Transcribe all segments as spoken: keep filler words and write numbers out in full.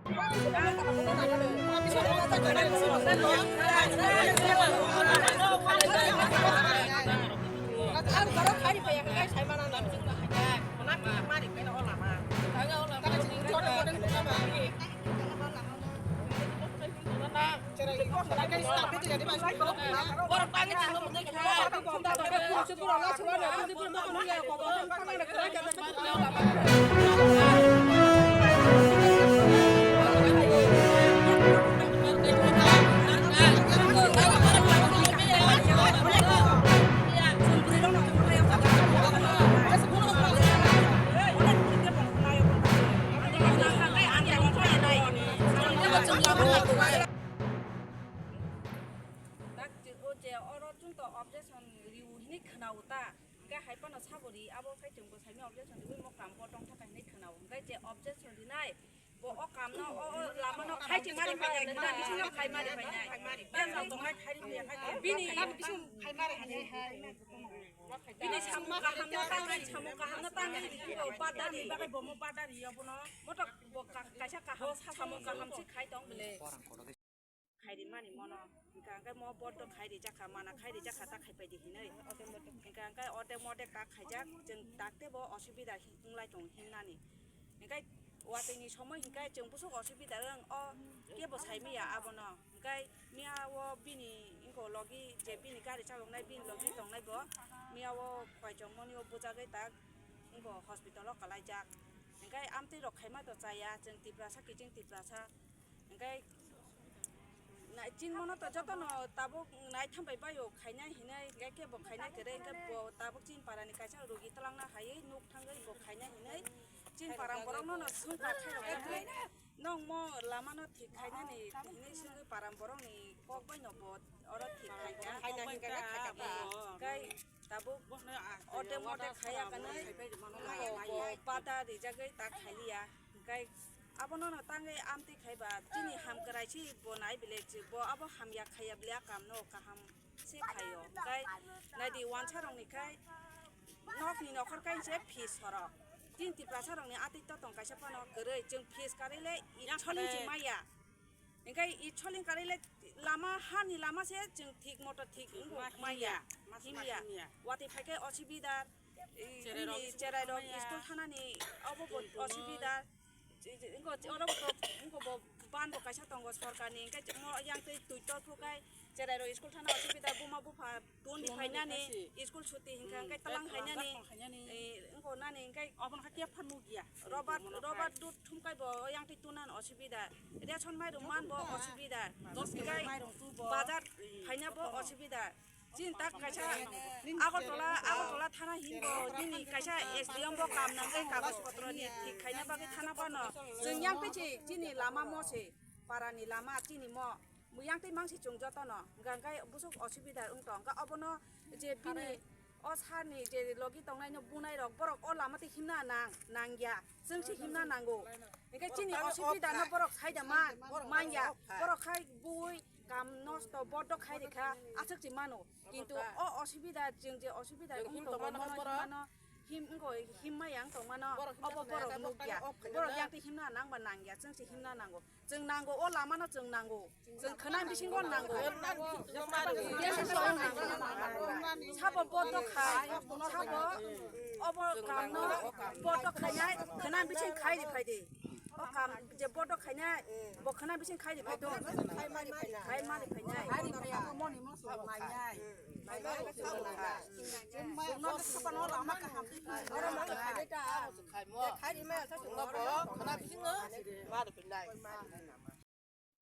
O je oro chwng to objection riu hinwi khwnao ta, hwnkhe hai phano sabo ri, abo khe chwng bwsai ni objection riui mokam bo tong thaka hinwi khwnao, hwnkhe je objection rinai bo o kam no, o, o lama no khai chwng mari phainai, khwna bisingo khai mari phainai. Bini, bini samung kaham no tangwi, samung kaham no tangwi bo badari, bo mo badari abono moto bo ka-, kaisa kaham samung kaham si khai tong bele. Khairi mani mono, hwnkha hwnkhe mo bodo khairi jakha, mana khairi jakha ta khaipai di hinwi. Hwnkha hwnkhe odek modek ta khaijak, chwng dakte bo osubida hi-, wnglai tong himnani. Hwnkhe watwi ni somoi hwnkhe chwng busuk osubida wng o kebo sai maya abono. Hwnkhe miya o bini wngko logi je bini gari chaloknai bini logi tongnai bo, miya o koichom moni o bujagwi tak wngko hospital o kwlaijak. Hwnkhe amtwi rok khaima to chaya, chwng Tiprasa kiching Tiprasa. Hwnkhe nai-, chinmano to jotono tabuk naitham bai baio khaina hinwi, hwnkhe kebo khaina kwrwi, hwnkhe bo tabuk chin parani kaisa rugi twlangna haiwi nuk thangwi bo khaina hinwi chin parang borokno no swngkha khairok, hwnkhe nokmo lamano thik khainani hinwi swngwi parang borokni kok baino bo oro thik khaina. Hwnkhe tabuk odek modek khaiya kanwi bo bada rijagwi ta khailiya. Hwnkhe abono no tangwi amtwi khaiba chini hamkrai si bo nai bile, bo abo hamya khaiya bile, a kamno kaham se khaio. Hwnkhe naidi wansarokni khai nokni nokhor kainse fees sorok. Tin Tiprasarokni atwi to tong kaisa phano kwrwi, chwng fees karwi le itsolin si maya. Hwnkhe itsolin karwi le lama, hani lama se chwng thik moto thik wngbo maya, himya. Watwi phaikhe osubida, cherairok school thanani obo bo osubida. Oro bo, wngko bo ban bo kaisa tongo sorkarni, hwnkhe mo yang twi twi tor phru khai cherairok school thana osubida, buma bupha toni phainani school suti hwnkha, hwnkhe tlang hainani, wngko nani, hwnkhe obono khe kepha nukya. Robert, Robert dut thumkai bo yang twi tunan osubida, ration mairum man bo osubida, hwnkhe bazar phaina bo osubida. Chini tak kaisa Agartala, Agartala thana hinbo nini kaisa S D M bo kam nangwi kagoj potro ni thik khaina bagwi thana phano chwng yang twi se chini lama mo se, parani lama chini mo, yang twi mang se chwng jotono, hwnkha hwnkhe busuk osubida wng tong, hwnkha obono je bini o sani je logi tongnai no bunai rok, borok o lama twi himna nang, nangya, chwng se himna nango, hwnkhe chini osubida no borok saida ma, manya, borok khai bui, kam nosto bodo khai rikha, aswk se mano. Kintu o osubida, chwng je osubida wng tongo, mono himano, him, wngko himma yang tongmano, obo borok nukya. Borok yang twi himna nangba nangya, chwng se himna nango. Chwng nango, o lamano chwng nango. Chwng khwnang bisingo nango. Sabo bodo khai, sabo obo kamno bodo khainai, khwnang bising khai ri phai di. O kam je bodo khainai, bo khwnang bising khai ri phai do. Khai mari phainai.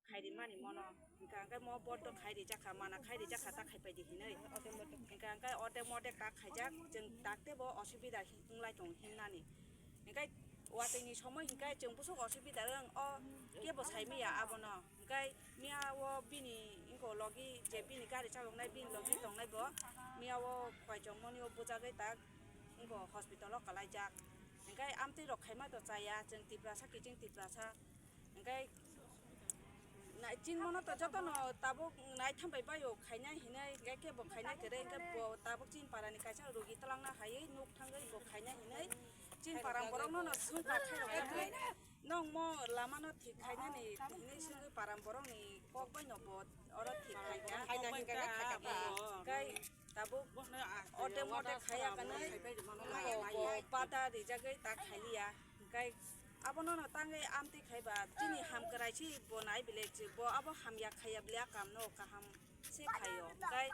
Khairi mani mono, hwnkha hwnkhe mo bodo khairi jakha, mana khairi jakha ta khaipai di hinwi. Hwnkha hwnkhe odek modek ta khaijak, chwng dakte bo osubida wng lai tong himnani. Hwnkhe watwi ni somoi hwnkhe chwng busuk osubida wng o kebo sai maya abono. Hwnkhe miya o bini wngko logi je bini gari chaloknai bini logi tongnai bo, miya o koichom moni o bujagwi tak wngko hospital o kwlaijak. Hwnkhe amtwi rok khaima to chaya, chwng Tiprasa kiching Tiprasa. Hwnkhe nai-, chinmano to jotono tabuk naitham bai baio khaina hinwi, hwnkhe kebo khaina kwrwi, hwnkhe bo tabuk chini parani kaisa rugi twlangna haiwi nuk thangwi bo khaina hinwi Chini param borok no no sung ka khairok ya. Nong mo lama no thik khainani hinwi sungwi param borok ni kok bai no bo oro thik khaina. Khaina hinkhe khaina. Kai tabuk orde morde khaya kanai. Bo pata rijagwi ta khailiya. Kai abono no tangwi amtwi khaiba chini ham kwrai si bo nai bile bo abo hamya khaya bile a kam no kaham se khaio. Kai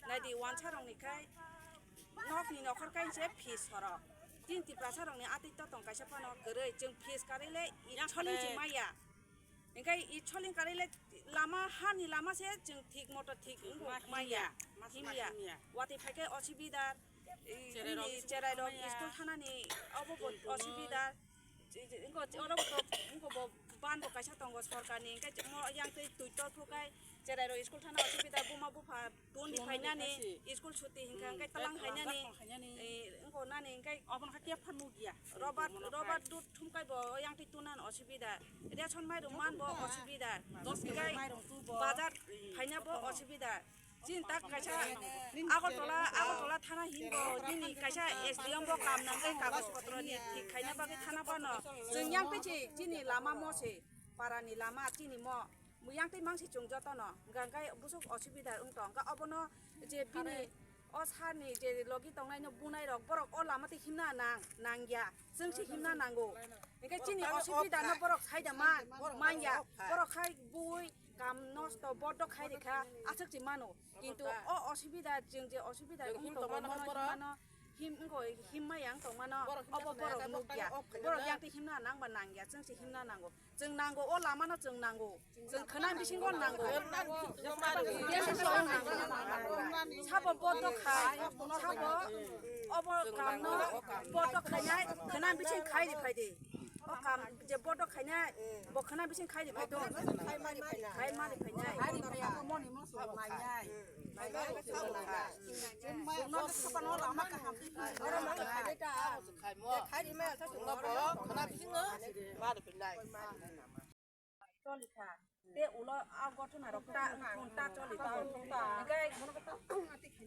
naidi wansa rok ni kai nok ni nokhor kai se fees sorok. Tin Tiprasa rok ni atwi to tong kaisa phano kwrwi chwng fees karwi le i choling se maya. Hinkhe i choling karwi le lama hani lama se chwng thik moto thik wngbo maya. Himya. Watwi phaikhe osibidar. Cherai rok school thanani obo bo osibidar. Ingo oro bo to ingo bo ban bo kaisa tongo sorkar ni hinkhe mo yang twi twi tor phukai cherai rok school thana osibida buma bupha tun di phainani school chuti hinkha hinkhe talang hainani. Ingo nani hinkhe obo no khe phar nukya. Robert robert dut thumkai bo yang twi tunan osibida ration mai rok man bo osibida hinkhe bazar phaina bo osibida. Chini tak kaisa Agartala, Agartala thana hinbo, nini kaisa S D M bo kam nangkhe kagoj potro ni thik khaina bagwi thana phano. Chwng yang pichi chini lama mo se, para ni lama chini mo. Mu yang twi mangsi chwng jotono, hwnkha hwnkhe busuk osubida wng tong, hwnkha obono je bini o sani je logi tongnai no bunai rok, borok o lama twi himna nang, nangya, chwng se himna nango. Hwnkhe chini osubida no borok saida man, manya, borok khai bui, kam nosto bodo khai rikha aswk se mano, kintu o osubida chwng je osubida wng tongo mono himano him wngkho himma yang tongmano obo borok nukya, borok yang twi himna nangba nangya, chwng se himna nango, chwng nango o lamano chwng nango, chwng khwnam bisingo nango, sabo bodo khai sabo obo kamno bodo khainai khwnam bising khai ri phaidi. O kam je bodo khainai, bo khwnam bising khai ri phai do. Khai mari phainai. Khai ri phai abo moni mo so mai nai. Mai nai ko so mai nai. Mai ko so no ma ka ham. Oro mo khai ta. Khai mo. Khai ri ma sa so no bo khwnam bising no. Mari phainai. Choli kha. Te ulo a gotona rok ta wngthun ta choli ta. Hinkhe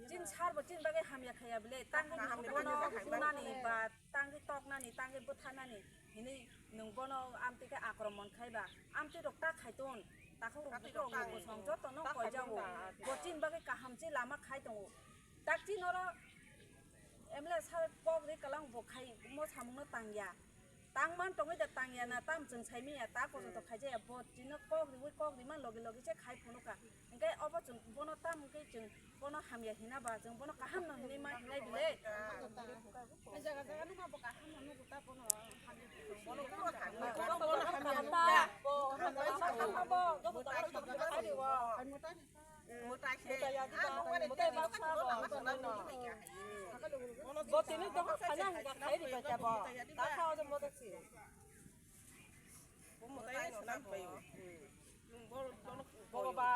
chin sar bo chin bagwi hamya khaya bile tangwi bono sunani ba tangwi toknani tangwi bwtharnani hinwi nwng bono amtwi khe akromon khaiba amtwi rok ta khaiton takhuk rok bukrok rok bosong joto no koijago bo chin bagwi kaham se lama khai tongo tak chin oro M L A sir kok ri kalang bo khai mo samung no tangya. Tangman tongwi da tangya na tam chwng saimanya ta koso to khaijaya bo chino kok riwi kok riman logi logi se khai phunukha. Hinkhe obo chwng bono tam hinkhe chwng bono hamya hina ba chwng bono kaham no hinwi ma hinai bile. Jaga jaga numa bo kaham no nugu ta bono hamya. Bono bono hamya. Bono bono hamya. Bo hamya. Bo hamya. Bo hamya. Bo tini doha khana hingka khai ri bai ta bo. Ta kha o mo doksi. Bo ba